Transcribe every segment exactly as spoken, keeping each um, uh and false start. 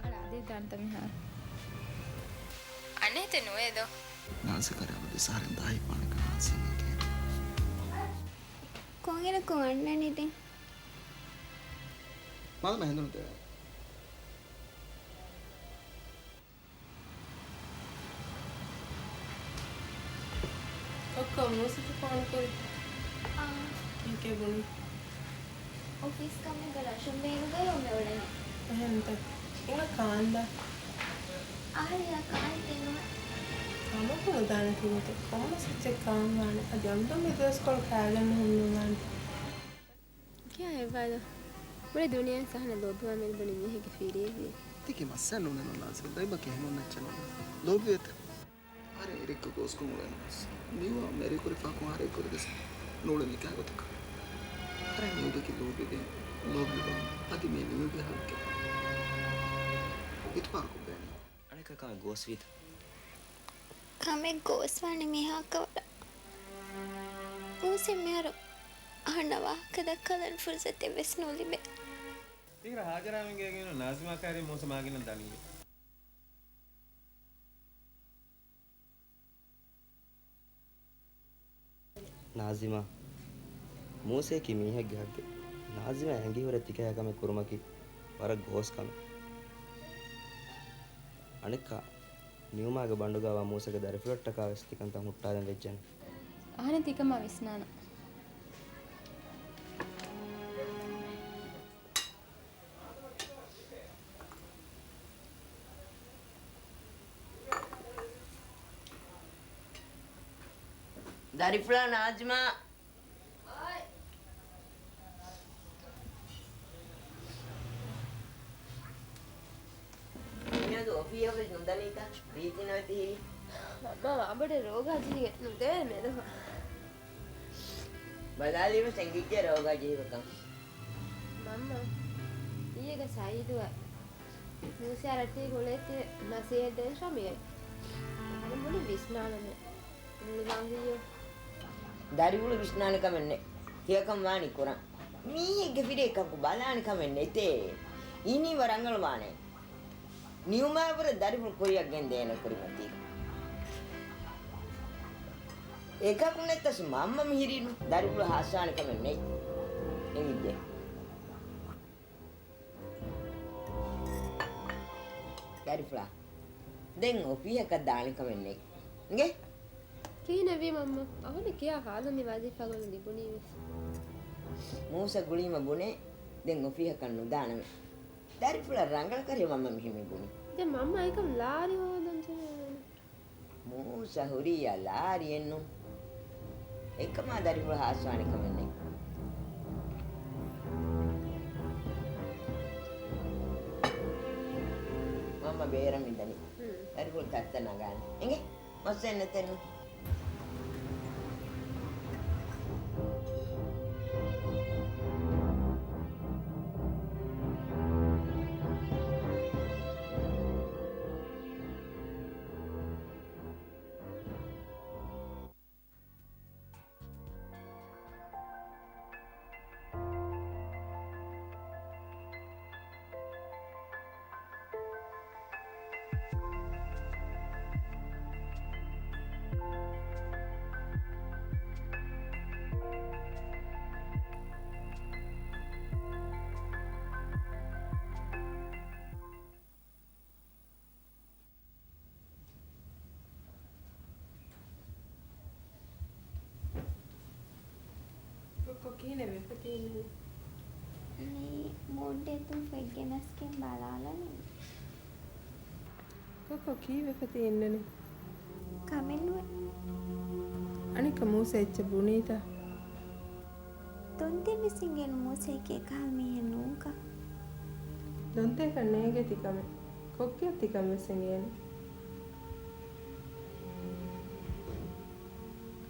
އަޅާ، ދޭ ދާންތަ މިހާރު؟ އަނެއް ތެ ނުވޭ ދޯ؟ ނާޒިކަށް ރަނގަޅު ސަހަރެން ދާހިތް ވާނެކަން ހާސިލް ނެތޭ. ކޮންއިރަކު އަންނަނީ ދެން؟ މަދަމަ ހެނދުނު ދެވޭ. ކޮއްކޮ މޫސަފު ފޯނު ކުރި. އާ. ކީކޭ ބުނި؟ އޮފީސް ކަމެއްގަ ރަށުން ބޭނުގައި އޮމެ އުޅެނީ. އެހެންތަ؟ އިނގަ ކާންދާ. އަހަރެއްޔާ ކާން ތެނުމެ. ކަމަކު ނުދާނެ ތިގޮތެއް. ކޮންމެސް އެއްޗެއް ކާންވާނެ. އަދި އަމިއްލަ މި ދުވަސްކޮޅު ކާގެން ހުންނުވާނެ. ކިޔާ ހެއްވާލޯ. ބުނެ ދުނިޔެ ސަހަނަ ލޯބިވާ މެދު ބުނި މީހެއްގެ ފިރިއެއްވި. ތިކި މައްސަލަ ނޫނެއް ނޫން ނާޒިމް. ދައިބަކި ހެމުން އެއްޗެއް ނޫން. ލޯބިވޭތަ؟ އަހަރެން އިރެއްގަ ގޯސްކޮށް އުޅޭނަމަސް. މީވާ މެރިކުރި ފާކު އަހަރެއް ކުރި ދެސް ނޫޅެނީ ކާގޮތަކަށް. އަހަރެން މީހުން ދެކި ލޯބިވެ، ލޯބިވެ. އަދި މީ މީހުންގެ ހައްގެއް. އިތުބާރު ކޮށްބޭނީ. އަނެއްކާ ކަމެއް ގޯސްވީތަ؟ ކަމެއް ގޯސްވާނެ މީހާއަކަށް ވަރަށް. މޫސައަށް މިހާރު އަހަންނަށް ވާހަކަ ދައްކާލަން ފުރުސަތެއް ވެސް ނުލިބޭ. ތިކަރަ ހާޖަރާމެންގޭގައި ނާޒިމާ ކައިރި މޫސަ މާގިނަ ދަނީ. ނާޒިމާ، މޫސައަކީ މީހެއްގެ ހައްގެއް. ނާޒިމާ އެނގިހުރެ ތިކަހަލަ ކަމެއް ކުރުމަކީ ވަރަށް ގޯސް ކަމެއް. އަނެއްކާ، ނިއުމާގެ ބަނޑުގައިވާ މޫސަގެ ދަރިފުޅަށްޓަކާ ވެސް ތިކަންތައް ހުއްޓާލަން ވެއްޖެނަ. އަހަނެއް ތިކަމާ ވިސްނާނަން. ދަރިފުޅާ ނާޒިމާ. މިއަދު އޮފީހަށް ވެސް ނުދަނީތަ؟ ރީތި ނުވެތި ހިރީ. މަންމަ ވާބޮޑެ ރޯގާ ޖެހިގެން ނުދޭ މެދު. ބަލާލީވެސް އެނގިއްޖެ ރޯގާ ޖެހިފަކަން. މަންމަ، އިއްޔެގަ ސައީދުއަށް މޫސަޔާ ރައްޓެހި ގުޅޭތީ ނަސޭހަތް ދޭން ޝަމީއަށް. އަހަރެން ބުނި ވިސްނާނަމޭ. މުޅި ވާހިޔޭ. ދަރިފުޅު ވިސްނާނެ ކަމެއް ނެތް. ތިޔަކަން ވާނީ ކުރަން. މީހެއްގެ ފިރިއެއްކަކު ބަލާނެ ކަމެއް ނެތޭ. އިނީ ވަރަށް ރަނގަޅު ވާނެ. ނިއުމާބުރަ ދަރިފުޅު ކުރިއަށް ގެންދޭނެ ކުރިމަތީ. އެކަކު ނެތަސް މަންމަ މިހިރީނު ދަރިފުޅު ހާސްވާނެ ކަމެއް ނެތް. އެނގިއްޖެ. ދަރިފުޅާ، ދެން އޮފީހަކަށް ދާނެ ކަމެއް ނެތް. އިނގޭ؟ ކިހިނެއްވީ މަންމަ؟ އަހަންނަށް ކިޔާ ހާލުން މި ވަޒީފާގަނޑު ލިބުނީ ވެސް. މޫސަ ގުޅީމަ ބުނޭ، ދެން އޮފީހަކަށް ނުދާނަމޭ. ދަރިފުޅަށް ރަނގަޅަކަށް މަންމަ މިހެން މި ބުނީ. ދެން މަންމަ އެކަމް ލާރި ހޯދަން ޖެހޭނެ. މޫސަ ހުރިއްޔާ ލާރިއެއްނު. އެކަމާ ދަރިފުޅު ހާސްވާނެ ކަމެއް ނެތް. މަންމަ ބޭރަށް މިދަނީ. ހުން. ދަރިފުޅު ތައްތައް ނަގާނެ. އިނގޭ؟ މައްސަލައެއް ނެތެއްނު. ކޮ ކިހިނެއް ވެފަ ތި އިންނަނީ؟ މީ މޫޑް އެއް ދުން ފޮތް ގެނަސްގެން ބަލާލަނީ. ކޮ ކޮ ކީއްވެފަ ތި އިންނަނީ؟ ކަމެއް ނުވޭ. އަނެއްކާ މޫސަ އެއްޗެއް ބުނީތަ؟ ދޮންތެއް ވެސް އިނގޭނު މޫސައެކޭ ކަހަލަ މީހެއް ނޫންކަން. ދޮންތައަކަށް ނޭނގޭ ތިކަމެއް. ކޮއްކޮއަށް ތިކަން ވެސް އެނގޭނެ.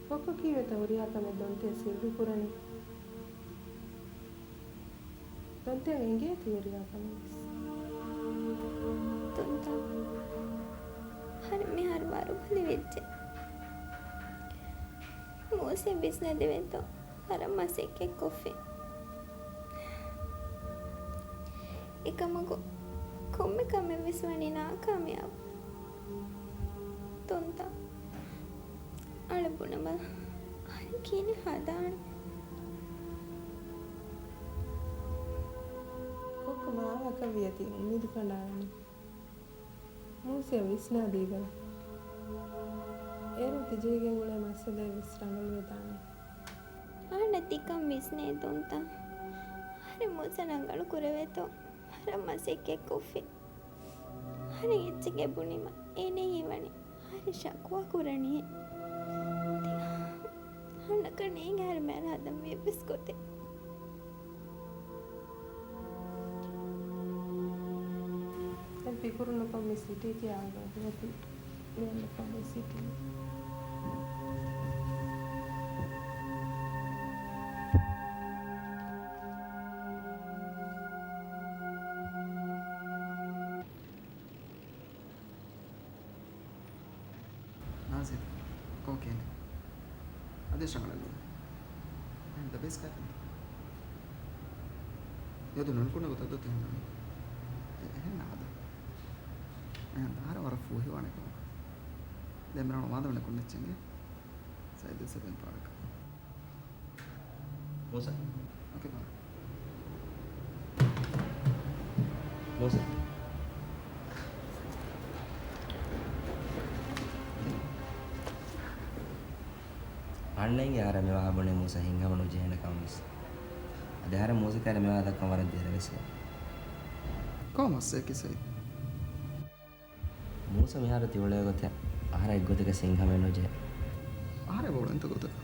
ކޮއްކޮ ކީއްވެތަ ހުރިހާ ކަމެއް ދޮންތެއް ސިއްރު ކުރަނީ؟ ދޮންތެއަށް އެނގޭތީ ހުރިހާ ކަމެއް ވެސް. ދޮންތަ، ހަރެ މިހާރު ވަރު ބަލި ވެއްޖެ. މޫސަ ވިސްނަދެވޭތޯ ވަރަށް މަސައްކަތް ކޮށްފި. އެކަމަކު ކޮންމެ ކަމެއް ވެސް ވަނީ ނާކާމިޔާބު. ދޮންތަ، އަޅެ ބުނަމަ އަހަރެން ކިހިނެއް ހަދާނެ؟ ކޮއްކޮ މާ ވަކަށް ވިޔަތި އުއްމީދު ކަނޑާލަނީ. މޫސައަށް ވިސްނާދީބަލަ. އޭރުން ތިޖެހިގެން އުޅޭ މައްސަލައެއް ވެސް ރަނގަޅުވެދާނެ. އަހަންނަށް ތިކަން ވިސްނޭ ދޮންތަ. އަހަރެން މޫސަ ރަނގަޅު ކުރެވޭތޯ ވަރަށް މަސައްކަތް ކޮށްފި. އަހަރެން އެއްޗެއް ބުނީމަ އޭނަ ހީވަނީ އަހަރެން ޝަކުވާ ކުރަނީ. އަހަންނަކަށް ނޭނގެ އަހަރެން މާލެ ހަދަން މި އެއްވެސް ގޮތެއް. ދެން ފިކުރު ނުކޮށް މި ސިޓީ ކިޔާ ގޮތް ނެތި. މި އެންޑަކަށް މި ސިޓީ. ނާޒިލް، ކޯކޭނެ. އަދި ޝަނގަލަ ނުވެ. އެހެން ދަބޭސް ކާކެން. ޔަދު ނުންކުނެ ގޮތަށް ދޯ ތިހެން ނަނީ. އެ-، އެހެން ނާދަ. އެހެން ދާރަ ވަރަށް ފޫހިވާނެ ކަމަކަށް. ދެން މިރާނު ވާދަ ވަނެ ކުންނެއްޗެންގެ. ސައިދު ސެވެން ޕާރކަށް. މޫސަ. އޯކޭ، ބާ. މޫސަ. އަންނައިން އަހަރެން މި ވާހަކަ ބުނީ މޫސަ ހިތްހަމަ ނުޖެހޭނެ ކަމަށް ވެސް. އަދި އަހަރެން މޫސަ ކައިރި މި ވާހަކަ ދައްކަން ވަރަށް ދެރަވެސް ވޭ. ކޮން މައްސަލައަކީ ސައިދް؟ މޫސަ މިހާރު ތި އުޅޭ ގޮތެއް އަހަރެން އެއްގޮތަކަށް ހިތްހަމައެއް ނުޖެހޭ. އަހަރެން އުޅެންތަ ގޮތަކަށް؟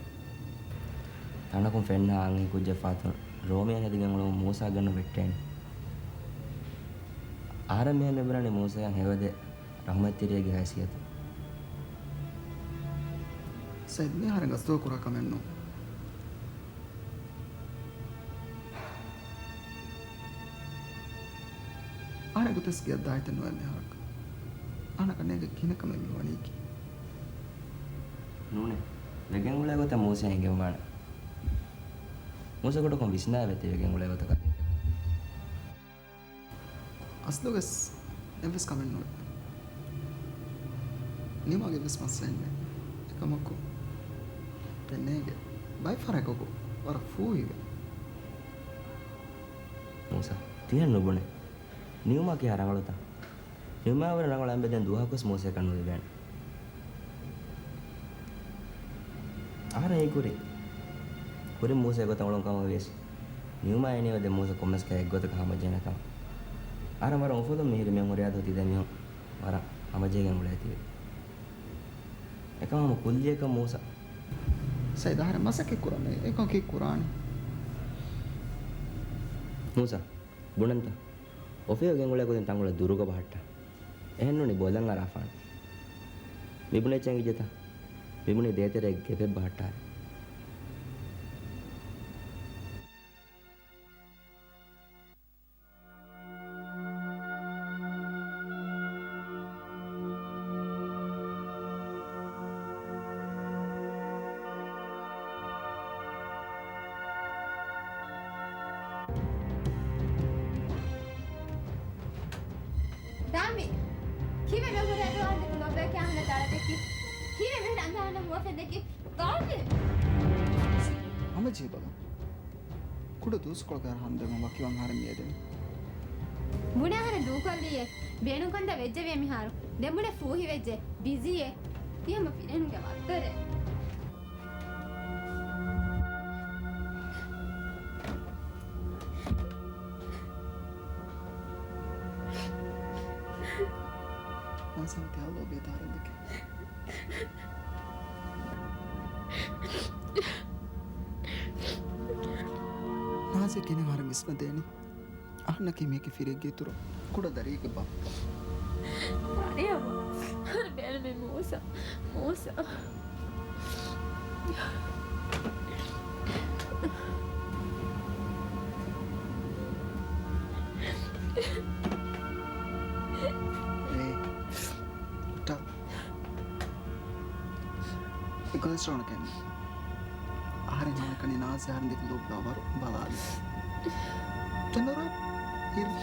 ތަނަކުން ފެންނަ އަންހެން ކުއްޖެއް ފަހަތުން ރޯމިޔާ ހެދިގެން އުޅުމުން މޫސާ ގެންނު ވެއްޓޭނެ. އަހަރެން މިހެން މިބުނަނީ މޫސާއަށް ހެޔޮއެދޭ ރަހުމަތްތެރިއެއްގެ ހައިސިއްޔަތުން. ސައިދް، މީ އަހަރެން ގަސްތުވަ ކުރާ ކަމެއް ނޫން. އަހަރެން ގޮތަސް ގެއަށް ދާއިތެއް ނުވޭ މިހާރަކަށް. އަހަނަކަށް ނޭނގެ ކިހިނެއް ކަމެއް މި ވަނީކީ. ނޫނޭ. ވެގެން އުޅޭ ގޮތަށް މޫސައަށް އެނގެންވާނެ. މޫސަ ކުޑަކޮށް ވިސްނާ ވޭތީ ވެގެން އުޅޭ ގޮތަކަށް. އަސްލުގަސް އެއްވެސް ކަމެއް ނުވޭ. ނިމާގެ އެއްވެސް މައްސަލައެއް ނެތް. އެކަމަކު ދެން ނޭނގެ ބައެއް ފަހަރަކަކު ވަރަށް ފޫހިވޭ. މޫސާ، ތިހެން ނުބުނޭ. ނިއުމާ ކިހާ ރަނގަޅުތަ؟ ނިއުމާ ވަރަށް ރަނގަޅު އަނބެ ދެން ދުވަހަކުވެސް މޫސައަކަށް ނުލިބޭނެ. އަހަރެން ހީކުރީ ކުރިން މޫސަ އެގޮތަށް އުޅުނު ކަމަށް ވިޔަސް، ނިއުމާ އެނީވެ ދެން މޫސަ ކޮންމެސް ކަހަލަ އެއްގޮތަކަށް ހަމަޖެހޭނެ ކަމަށް. އަހަރެން ވަރަށް އުފުލުން މިހިރީ މި ހުރިހާ ދުވަހު ތި ދެ މީހުން ވަރަށް ހަމަޖެހިގެން އުޅޭތީވެ. އެކަމަކު ކުއްލިއަކަށް މޫސަ. ސައިދް، އަހަރެން މަސައްކަތް ކުރަން އެކަން ކީއް ކުރާނީ؟ މޫސަ، ބުނަންތަ؟ އޮފީހަށް ގެންގުޅޭ ގޮތުން ތަންކޮޅެއް ދުރުގަ ބަހައްޓާ. އެހެންނޫނީ ބޮލަށް އަރާފާނެ. މި ބުނެއްޗެއް އިނގިއްޖެތަ؟ މި ބުނީ ދޭތެރޭގެ ގެޕެއް ބަހައްޓާނެ. ރާމި! ކީއްވެ މެ ހުރެ ދުވަހަށް ދެކެ ލޯބިވެ ކިޔާ ހުންނަ ދަޅަދެއްކި؟ ކީއްވެ މެ ހުރެ އަނދާނަށް ހުވަފެން ދެއްކި؟ ރާމި! ހަމަޖެހިބަލަ. ކުޑަ ދުވަސްކޮޅަކަށް އަހަރެން ހަނދާން ވަކިވާން އަހަރެން މިއަދެން. ބުނެ އަހަރެން ދޫކޮށްލީއޭ. ބޭނުންކަންތައް ވެއްޖެވޭ މިހާރު. ދެން ބުނެ ފޫހިވެއްޖެ. ބިޒީއޭ. ތި ހަމަ ފިރިހެނުންގެ މައްދަރޭ. ނާޒަ ތިޔާ ލޯބި ތާރަންދެކެ. ނާޒަ ކިހިނެއް ހަރެ މިސްނަދޭނީ. އަހަންނަކީ މީގެ ފިރިއެއްގެ އިތުރު ކުޑަ ދަރިއެއްގެ ބާ. މާރިޔާ، ހަރެ ބޭނުމީ މޫސަ. މޫސަ. އޭ، ޓ-، އެ ކޮލެސްޓްރޯލް ކެން. އަހަރެން ހަމަކަނި ނާޒި އަހަރެން ދެކެ ލޯބިވާ ވަރު ބަލާލި. ކެން ނުރާ؟ ހިރު.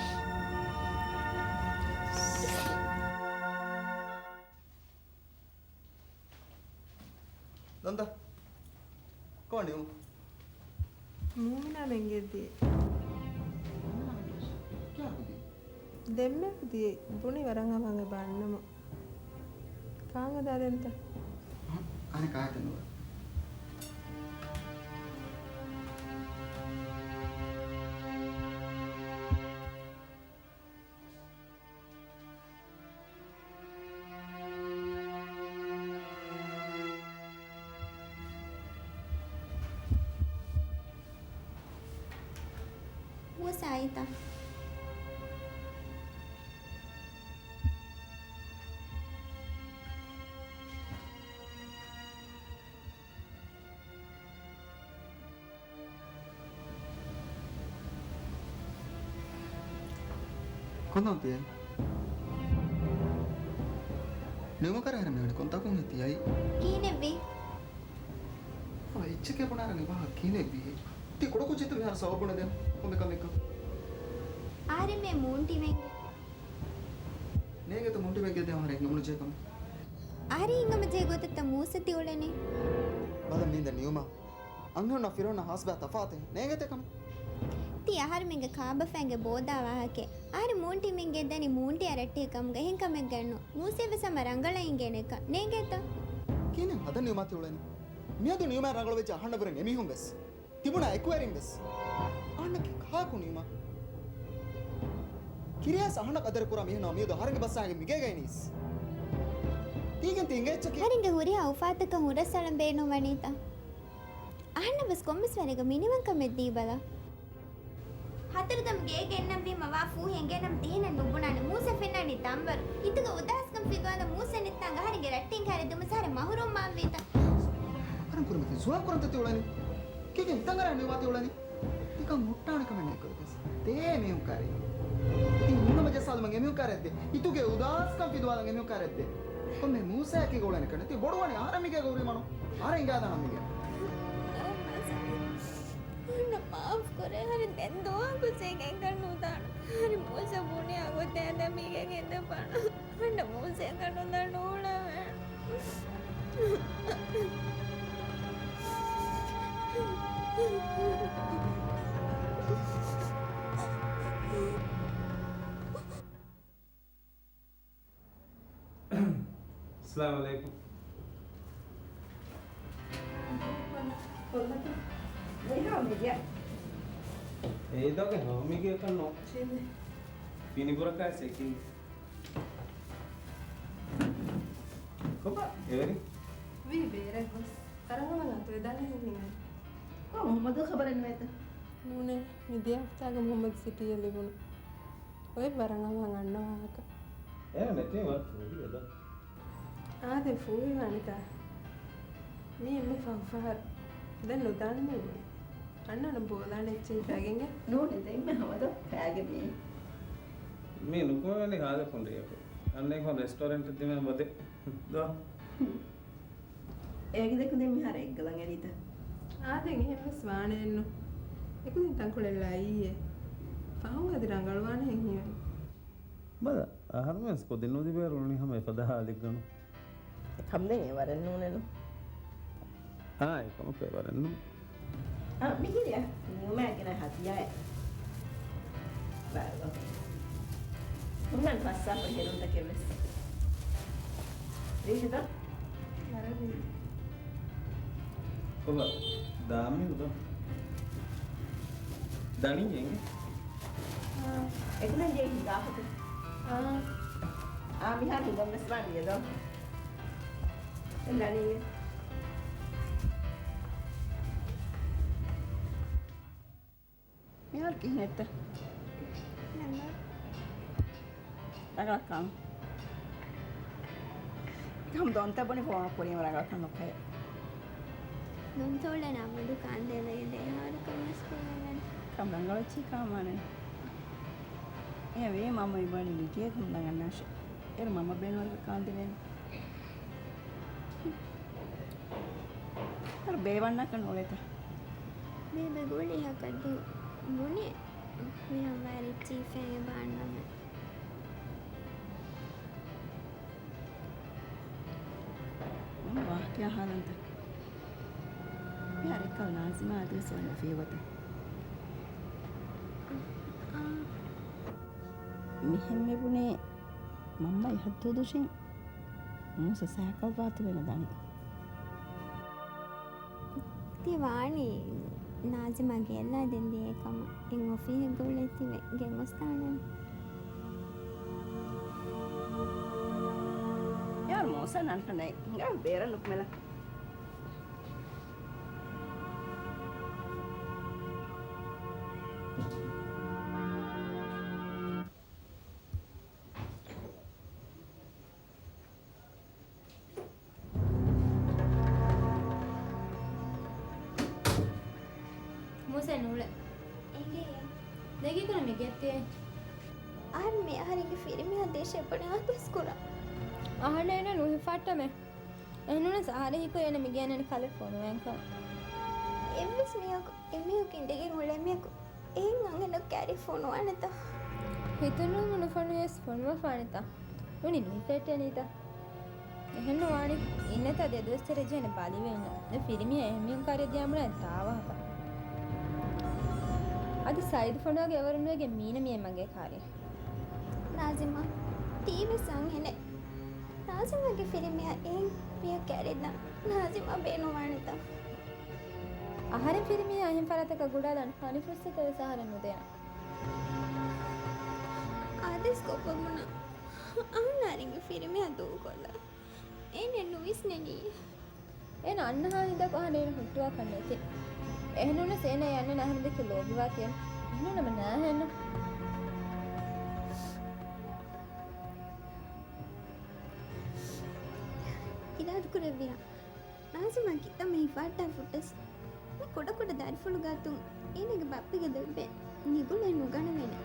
ދަންދަ. ކޯނި އު؟ މޫމިނާ ނެންގެއްދިޔަ. ދެންމެ ދިޔަ ބުނި ވަރަށް އަވަހަށް އެބަ އަންނަމު. ކާން ހަދާދޭންތަ؟ އަނެއް ކާއެއްތަ ނުވަ. ހުވަސާއިތަ؟ ކޮންތާކު ތިޔައީ؟ ނިމުކަރ ހަރެ މިވަނީ ކޮންތާކު ތިޔައީ؟ ކިހިނެއްވީ؟ އާ، އެއްޗެކޭ ބުނާރަނީ ވާހަކަ ކިހިނެއްވީ؟ ތި ކުޑަކުއްޖެއްތަ މިހާރު ސަބަބު ބުނެދޭން ކޮންމެ ކަމެއްގަ؟ އަހަރެން މޭ މޫންޓީމެންގެ. ނޭނގޭތަ މޫންޓީމެންގެ ދެ އަހަރެން ހިނގަމުން ޖެހޭ ކަމެއް؟ އަހަރެން ހިނގަމުން ޖެހޭ ގޮތެއްތަ މޫސަ ތި އުޅެނީ؟ ބަލަ މީނދެ ނިއުމާ. އަންހެނުންނާ ފިރިހެނުންނާ ހާސްބާ ތަފާތެއް ނޭނގޭތަ ކަމެއް؟ ތި އަހަރެމެންގެ ކާބަފައިންގެ ބޯދާ ވާހަކައެއް. އަހަރެން މޫންޓީމެންގެ ދަނީ މޫންޓީ އަރައްޓެހި ކަމުގަ އެހެން ކަމެއްގައެއްނު. މޫސައެއްވެސް ހަމަ ރަނގަޅަށް އިނގޭނެކަން. ނޭނގޭތަ؟ ކިހިނެއް ހަދަނީ ނިއުމާ ތި އުޅެނީ؟ މިއަދު ނިއުމާ ރަނގަޅުވެއްޖެ އަހަންނަށްވުރެން އެމީހުން ވެސް. ތިބުނާ އެކުވެރިން ވެސް. އަހަންނަކީ ކާކު ނިއުމާ؟ ކިރިޔާސް އަހަންނަށް ޤަދަރު ކުރާ މީހުންނާ މިއަދު އަހަރެންގެ ބަސް އައިގެން މިގޭގަ އިނީސް. ތީގެން ތި އިނގޭ އެއްޗަކީ. އަހަރެންގެ ހުރިހާ އުފާތަކަށް ހުރަސްއަޅަން ބޭނުންވަނީތަ؟ އަހަންނަށް ވެސް ކޮންމެސް ވަރެއްގަ މިނިވަންކަމެއް ދީބަލަ. ހަތަރުދަމް ގޭގަ އިންނަންވީމަ ވާ ފޫހި އެނގޭނަމަ ތިހެނަށް ނުބުނާނެ. މޫސަ ފެންނާނީ ތަންވަރު. ހިތުގަ އުދާސްކަން ފިލުވާލަން މޫސަ ނެތްތާނގަ އަހަރެންގެ ރައްޓެހިން ކާރެއް ދިމުސް އަހަރެން މަހުރޫމް ވާންވީތަ؟ އަހަރެން ކުރިމަތިން ޒުވާން ކުރަންތަ ތި އުޅެނީ؟ ކިކެން ހިތަށް އަރާ ނިއުމާ ތި އުޅެނީ؟ ތިކަން ހުއްޓާނެ ކަމެއް ނެތްކޮށް ވެސް. ދޭ މީހުން ކާރެއް. ތި ހިނގަމަ ޖައްސާލުމަށް އެމީހުން ކާރެއް ދޭ. ހިތުގެ އުދާސްކަން ފިލުވާލަން އެމީހުން ކާރެއް ދޭ. ކޮންމެ މޫސައަކީ ގޮޅެނެ ކަނެ. ތި ބޮޑުވަނީ އަހަރެން މިގޭގަ ހުރީމަނު. އަހަރެން އިނގާދާނަން މިގޭ. އަހަންނަށް މާފް ކުރޭ. އަހަރެން ދެން ދުވަހަކު ޖެހިގެން ނުދާނަން. އަހަރެން މޫސަ ބުނި އަގު ދޭދޭ މީގެ ގެންދަ ބާނަން. އަހަންނަށް މޫސަ އެނގަން ނުދާން ނޫޅެވޭނެ. އައްސަލާމު ޢަލައިކުމް. އޭދާގެ ހަމަ މިގޭކަށް ނޯ. ފިނިބުރަކާ ސެކިން. ކޮބާ އެވެރި؟ ވީ ބޭރަށް ގޮސް. ތަރަނގަޅަށް އަތުވެދާނެ ހިނގި. ކޮ މުހައްމަދު ޚަބަރެއް ނުވޭތަ؟ ނޫނޭ، މި ދިޔަ ހަފްތާގަ މުހައްމަދު ސިޓީއަށް ލިބުނު. އޮތް ވަރަށް އަވަހަށް އަންނަ ވާހަކަ. އޭ ނެތޭ ވަރަށް ފޫހި އެދޯ. އާދެ ފޫހިވާނެތާ. މީ އެންމެ ފަހު ފަހަރު. ދެން ނުދާނަމޭ މި. އަންނަނަން ބޯލާނެ އެއްޗެހި ހިފައިގެން. ނޫނޭ ދެން މި ހަމަދޯ ކާގެ މީ. މީ ނުކުމެވެނީ ހާދަ ކުނޑިއަކު. އަންނައިކޮން ރެސްޓޯރެންޓަށް ދިމާ ބަދެ. ދޯ. އޭގެ ދެކުދިން މިހާރު އެއްގަލަން އެރީތަ؟ އާދެ އެހެންވެސް ވާނެއެއްނު. އެކުދިން ތަންކޮޅެއް ލައިއްޔޭ. ފަހުން އަދި ރަނގަޅުވާނެހެން ހީވަނީ. ބަލަ، އަހަރުމެންސް ކުދިން ނުލިބޭއިރު ނުނި ހަމަ އެފަދަ ހާލެއްގަނޑު. އެކަމް ދެން އެވަރެއް ނޫނެއްނު. އާ، އެކަމަކު އެވަރެއްނު. އާ، މިހިރިއަށް ނިއުމާގެނަ ހަދިޔާއެއް. ބާރު. ހުންނަން ފައްސާފަ ހެރުންތަކެއް ވެސް. ރީތިތަ؟ ވަރަށް ރީތި. ކޮބާ ދާމީ ހުދަ؟ ދަނީ އެނގެ؟ އާ. އެކުލަން ޖެހި ހިނގާފަތަ؟ އާ. އާ، މިހާރު ހިނގަން ވެސް ވާން ވިޔަދޯ. އެ ލަނީ. މިހާރު ކިހިނެއްތަ؟ ރަނގަޅަށް ކާން. ކަމް ދޮންތަ ބުނި ފޯނު ކުރީމަ ރަނގަޅަކަށް ނުކަޔަ. ދޮންތަ އުޅެނާ މަޑު ކާންދޭނަ ދެއަހަރު ކަމަސް ކުރަން. ކަމް ރަނގަޅަށް ކާމާނެ. އެ ވޭ މަމަ އިބަނި ނިކޭ ކަމް ދަނގަންނާށެ. އޭރު މަމަ ބޭނުންވަރުގަ ކާންދިނޭނެ. އަރ ބޭވަންނަކަށް ނުޅޭތަ؟ ބޭބެ ގުޅި ހަކަށް ދިން ބުނި މިހާ ވައިރި ޗީފެއް ބާންނަމެ. މަން ވާހަކައާ ހާލަންތަ؟ މިހާރެއްކަލަ ނާޒިމާ އަދިވެސް ވަނީ އޮފީހުގަތަ؟ އާ. މިހެން މިބުނޭ މަންމަ އެހައްދޫ ދުށިން މޫސަ ސައިކަލް ވާތުވެނަ ދަނީ. ތި ވާނީ ނާޒިމާ ގެއަށްލާ ދެން ދިޔަ ކަމަށް. އެން އޮފީހެއްގަ އުޅެ ތި ވެ ގެންގޮސްދާނެ. ޔާރު މޫސަ ނަންޓަނައި ހިނގާ ބޭރަށް ނުކުމެލަ. މޫސަ ނޫޅެ. އެނގޭ. ނެގިކުނަ މިގެއްތޭ. އަހަރެން މި އަހަރެންގެ ފިރިމީހާ ދޭށޭ ބުނެ އާދޭސް ކުރާ. އަހަންނަށް އޭނަ ނުހިފައްޓަމޭ. އެހެންނޫނަސް އަހަރެން ހީކުރީ އޭނަ މިގެއަށް އަންނަނީ ކަލޭ ފޮނުވާންކަމަށް. އެއްވެސް މީހަކު އެމީހަކު އިނދެގެން އުޅޭ މީހަކު އެހެން އަނގައިންނަށް ކައިރި ފޮނުވާނެތަ؟ ހިތުންވުމުން ނުފޮނުވިޔަސް ފޮނުވާފާނެތަ؟ ނޫނީ ނުހިފެއްޓެނީތަ؟ އެހެން ނުވާނެ. އިންނަތާ ދެ ދުވަސް ތެރޭ ޖެހެން ބަލިވެ އިންނަ. ދެ ފިރިމީހާ އެހެން މީހުން ކާރިއަށް ދިޔާމުނާ ދާވާހަކަ. އަދި ސައިދު ފޮނުވާގެ އެވަރުން ވެގެން މީނަ މިއައީ މަގޭ ކާރިއަށް. ނާޒިމާ، ތީވެސް އަންހެނެއް. ނާޒިމާގެ ފިރިމީހާ އެހެން މީހަކު ކައިރިއަށް ދާން ނާޒިމާ ބޭނުންވާނެތަ؟ އަހަރެން ފިރިމީހާ އެހެން ފަރާތަކަށް ގުޑާލަން ހަނި ފުރުސަތެއް ވެސް އަހަރެން ނުދޭނަން. އާދޭސް ކޮށްފަ ބުނަން. އަހަންނަށް އަހަރެންގެ ފިރިމީހާ ދޫކޮށްލަން. އޭނަ ނުވިސްނެނީ. އޭނަ އަންނަހާ ހިނދަކު އަހަންނަށް އޭނަ ހުއްޓުވާކަށް ނެތި. އެހެންނޫނަސް އޭނަ އަންނަން އަހަން ދެކެ ލޯބިވާތީ އޭނަ. އެހެންނޫނަމަ ނާހެންނު. އިރާދަކުރެއްވިއްޔާ. ނާޒިމާ ކިތަންމެ ހިފާއްޓާފަ ހުއްޓަސް، މި ކުޑަކުޑަ ދަރިފުޅު ގާތުން އޭނަގެ ބައްޕަގެ ލޯތްބެއް ނިގުޅެ ނުގަނެވޭނެ.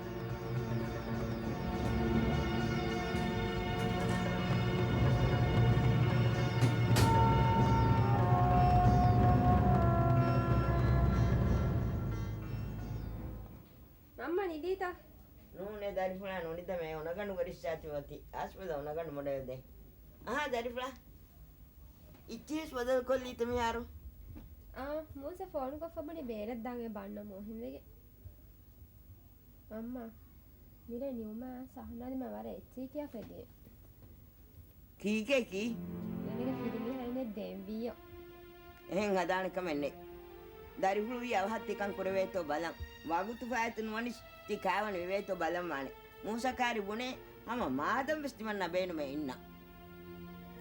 މަންމަ ނިދީތަ؟ ނޫނޭ ދަރިފުޅާ ނުނިދަމޭ އުނަގަނޑު ގަރިއްސާތި އޮތީ. އާސްބަލަ އުނަގަނޑު މޮޑަލް ދޭ. އަހާ ދަރިފުޅާ. އިއްޗިހިސް ބަދަލު ކޮށްލީތަ މިހާރު؟ އާ، މޫސަ ފޯނުކޮށްފަ ބުނި ބޭރަށްދާން އެބަ އަންނަ މުހިންވެގެން. މަންމާ، މިރޭ ނިއުމާ ސަހަނާ ދިމާ ވަރަށް އެއްޗެހި ކިޔާފަ ދިޔަ. ކީކޭ ކީ؟ އޭނަގެ ފިރިމީހާ އިންނަ ދެންވީއޯ. އެހެން ހަދާނެ ކަމެއް ނެތް. ދަރިފުޅު ވީ އަވަހަށް ތިކަން ކުރެވޭތޯ ބަލަން. ވަގުތު ފާއިތު ނުވަނިސް ތި ކާވަނި ވެވޭތޯ ބަލަން ވާނެ. މޫސަ ކާރި ބުނޭ ހަމަ މާދަން ވެސް ތިމަންނަ ބޭނުމޭ އިންނަ.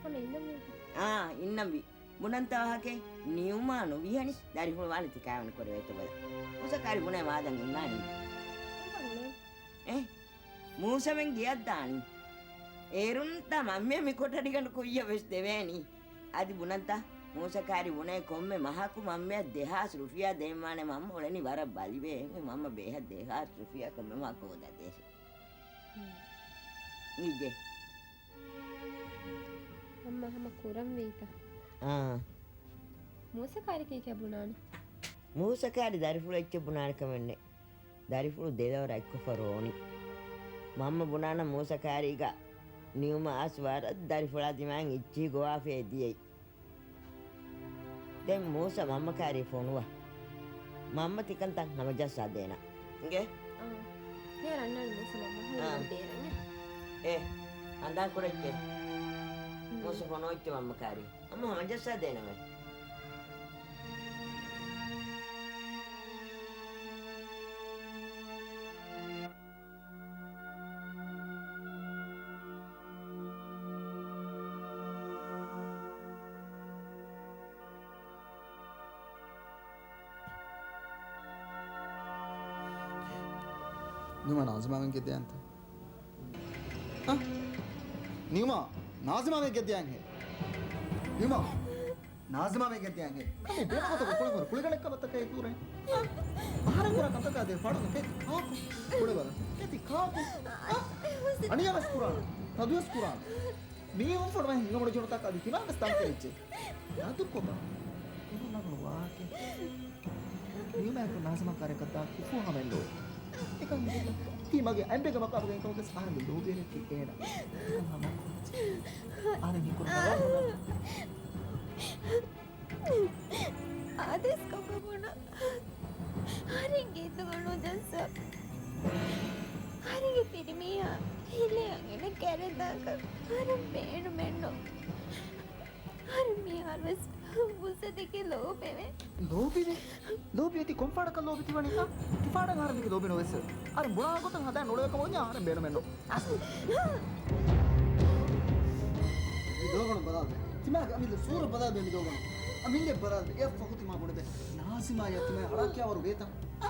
ހަމަ އިންނަންވީތަ؟ އާ، އިންނަންވީ. ބުނަންތަ ވާހަކައެއް؟ ނިއުމާ ނުވިހަނިސް ދަރިފުޅު ވާނެ ތި ކާވަނި ކުރެވޭތޯ ބަލަން. މޫސަ ކާރި ބުނޭ މާދަން އިންނާނީ. އެ؟ މޫސަމެން ގެއަށްދާނީ. އޭރުންތަ މަންމަ މި ކޮޓަރިގަނޑު ކުއްޔަށް ވެސް ދެވޭނީ. އަދި ބުނަންތަ، މޫސަ ކާރި ބުނޭ ކޮންމެ މަހަކު މަންމައަށް ދެހާސް ރުފިޔާ ދޭންވާނެ. މަންމަ އުޅެނީ ވަރަށް ބަލިވެ. އެހެންވެ މަންމަ ބޭހަށް ދެހާސް ރުފިޔާ ކޮންމެ މަހަކު ހޯދާ ދޭށޭ. އާ. އިނގޭ. މަންމަ ހަމަ ކުރަންވީތަ؟ އާ. މޫސަ ކާރި ކީކޭ ބުނާނެ؟ މޫސަ ކާރި ދަރިފުޅު އެއްޗެއް ބުނާނެ ކަމެއް ނެތް. ދަރިފުޅު ދެލޯ ރަތްކޮށްފަ ރޯނި. މަންމަ ބުނާނަން މޫސަ ކާރީގަ ނިއުމާ އަސް ވަރަށް ދަރިފުޅާ ދިމާއިން އިއްޗިހި ގޮވާފައި ދިޔައީ. ދެން މޫސަ މަންމަ ކާރީ ފޮނުވާ. މަންމަ ތިކަންތައް ހަމަޖައްސާ ދޭނަން. އިނގޭ؟ އާ. މިހާރު އަންނާނެ މޫސަ މަންމަ ހަމަ އާ. ބޭރަށް. އޭ، އަނދާން ކުރައްޗޭ. ހުން. މޫސަ ފޮނުވައްޗޭ މަންމަ ކާރީ. އަންނަ ހަމަޖައްސާ ދޭނަމޭ. ނިއުމާ ނާޒިމާ ވެގެން ދިޔައިންތަ؟ އަ؟ ނިއުމާ ނާޒިމާ ވެގެން ދިޔައިން ހޭ. ނިއުމާ ނާޒިމާ ވެގެން ދިޔައިން ހޭ. ކަމެއް ބޭނުން ގޮތަކަށް ކުޅެން ކުޅިގަނޑެއްކަމަށްތަ ކައި ކުރޭ؟ އަ؟ އަހަރެން ކުރާ ކަންތަކާ ދޭ ފާޑުން ކޭތި ކާކު؟ ކުޅެވަރަށް. ކޭތި ކާކު؟ އަ؟ އަނިޔާވެސް ކުރާނަ. ތަދުވެސް ކުރާނަ. މީ އުފުން ވަހި ހިނގަމުޑު ޖުނުތަކާ އަދި ތިމާވެސް ތަންކެރިއްޖެ. ތަދުކޮބާ؟ އެހެން ނަގުނު ވާހަކަ. ނިއުމާއެކު ނާޒިމާ ކާރަކަށް ދާ ކުފޫ ހަމައެއް ނޯ. އެކަން ތީ މަގޭ އަނބެގެ މަކާބުގެ އެކަމަކަސް އަހަރެންގެ ލޯބިވެރިއަކީ އޭނަ. އެކަން ހަމަ. އަހަރެން ހިތުރު ނަގާ. އާދެސް ކޮބަ ބުނަ؟ އަހަރެންގެ އިތުގަ ނުޖައްސާ. އަހަރެންގެ ފިރިމީހާ ހިލޭ އަނގަނަ ކެރެދާކަށް އަހަރެން ބޭނުމެއްނު. އަހަރެން މިހާރުވެސް މުއްސަދެކެ ލޯބެވޭ. ލޯބިވޭ؟ ލޯބިވޭ ތި ކޮންފާޑަކަށް ލޯބި ތިވަނީ؟ އާ؟ ތިފާޑަށް އަހަރެން ދެކެ ލޯބި ނުވެސް. އަހަރެން ބުނާ ގޮތަށް ހަދާ ނުޅެވޭ ކަމަށް ވަންޏާ އަހަރެން ބޭނުމެއްނު. އަސް. މި ދޯގަނޑު ބަލާލަ. ތިމާގެ އަމިއްލަ ސޫރަ ބަލާލަ މި ދޯގަނޑު. އަމިއްލަ ބަލާލަ. އެ ފަހު ތިމާ ބުނެބެ. ނާޒިމާޔާ ތިމާ އަޅާ ކިޔާވަރު ވޭތަ؟ އަ؟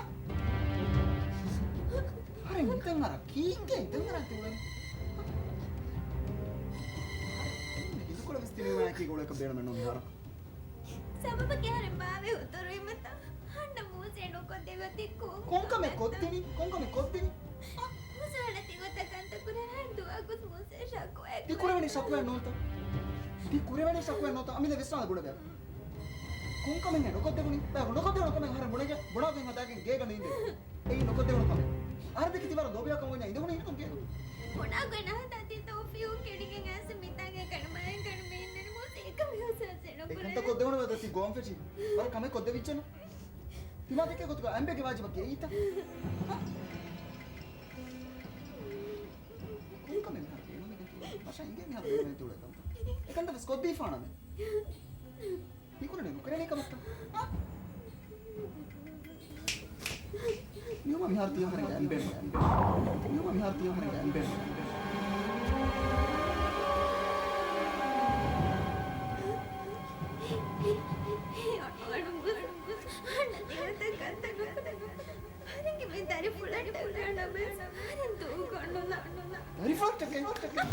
އަހަރެން ހިތަށް އަރާ ކީއްކޭ ހިތަށް އަރާ ތި އުޅެނީ؟ އަހަރެން ހިނދުކޮޅެއް ވެސް ތިނިވާއެކީ ގޮޅަކަށް ބޭނުމެއްނު މިހާރަށް. ސަބަބަކީ އަހަރެން ބާވެ ހުތުރުވީމަތަ؟ ހަންނަ މޫސޭ ނުކޮށްދެއްވަތީ ކޮން ކޮންކަމެއް ކަމެއްތަ؟ ކޮށްދިނީ؟ ކޮންކަމެއް ކޮށްދިނީ؟ އަ؟ މޫސާ އަޅަ ތިގޮތަށް ކަންތައް ކުރޭ ރަން ދުވަހަކުސް މޫސޭ ޝަކުވާ ތި ކުރެވެނީ ޝަކުވާ ނޫންތަ؟ ތި ކުރެވެނީ ޝަކުވާ ނޫންތަ؟ އަމިއްލަ ވިސްނާލަ ބުނެބަ. ކޮންކަމެއް ނުކޮށްދެވުނީ؟ ބަޔަކު ނުކޮށްދެވުނު ކަމެއް އަހަރެން ބުނެގެ ބުނާގެން ހަދާގެން ގޭގަ ނީނދެ. އެއީ ނުކޮށްދެވުނު ކަމެއް. އަހަރެން ދެކެ ތިވަރަށް ލޯބިވާ ކަމަށް ވަންޏާ އިނދެވުނީ އިނދުން ގޭގަ. ބުނާގޮތް ނަހަ ދަތި ތައުފީގު ކެޑިގެން އައިސް މިތާގައި ކަނޑަމައިން ކަނޑަމައިން ނަނި މޫސީ އެކަމި ހުސާސެ ނުކުރޭ. އެކަންތައް ކޮށްދެވުނު ދަތި ގޯން ފެށި. ވަރަށް ކަމެއް ކޮށްދެވިއްޖެނު. ތިމާ ދެކެ ގޮތުގަ އަނބެގެ ވާޖިބަކީ އެއީތަ؟ ހަ؟ ކޮންކަމެއް މިހާރު ބޭނުމެއް ނެތި އުޅޭ؟ މަށަށް އިނގޭ މިހާރު ބޭނުމެއް ނެތި އުޅޭ ކަންތައް. އެކަންތައް ވެސް ކޮށްދީފާނަމޭ. މިކުރަނީ ނުކުރެވޭ ކަމެއްތަ؟ އާ؟ ނިއުމާ މިހާރު ތިޔަ އަހަރެންގެ އަނބޭނު. ނިއުމާ މިހާރު ތިޔަ އަހަރެންގެ އަނބޭނު. އަހަރެންގެ މި ދަރިފުޅަށް ޓަކާނަމޭ. އަހަރެން ދޫކޮށްނުލާ. ދަރިފުޅަށް ޓަކާ؟